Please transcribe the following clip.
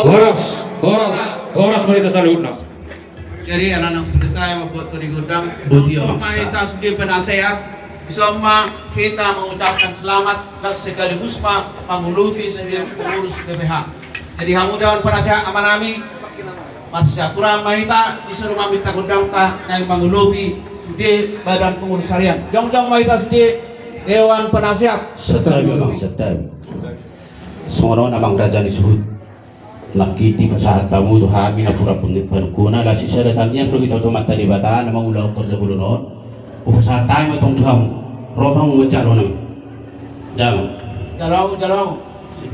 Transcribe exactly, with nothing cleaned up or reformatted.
Horas, horas, horas ma di hita saluhutna. Jadi, anak-anak, selesai membuat tadi gondang. Boti, untuk ma hita sude penasehat, bisa ma hita mengucapkan selamat dan sekaligus ma mangulupi sude pengurus B P H. Jadi, hamu daon penasehat amanami, marsiatur ma hita, di suru maminta gondangta, naeng mangulupi sude badan pengurus harian. Jongjong ma hita sude dewan penasehat. Santabi, santabi. Songon on, amang raja ni suhut. Nangkin dipasahat hamu tu hami napuran panungkuna, laos sisada tangiang do hita tu Amanta Debata na mangulahon horja bolon on. Hupasahat hami ma tong tu hamu. Ro ma hamu manjalo nang. Jalo. Jalo, jalo.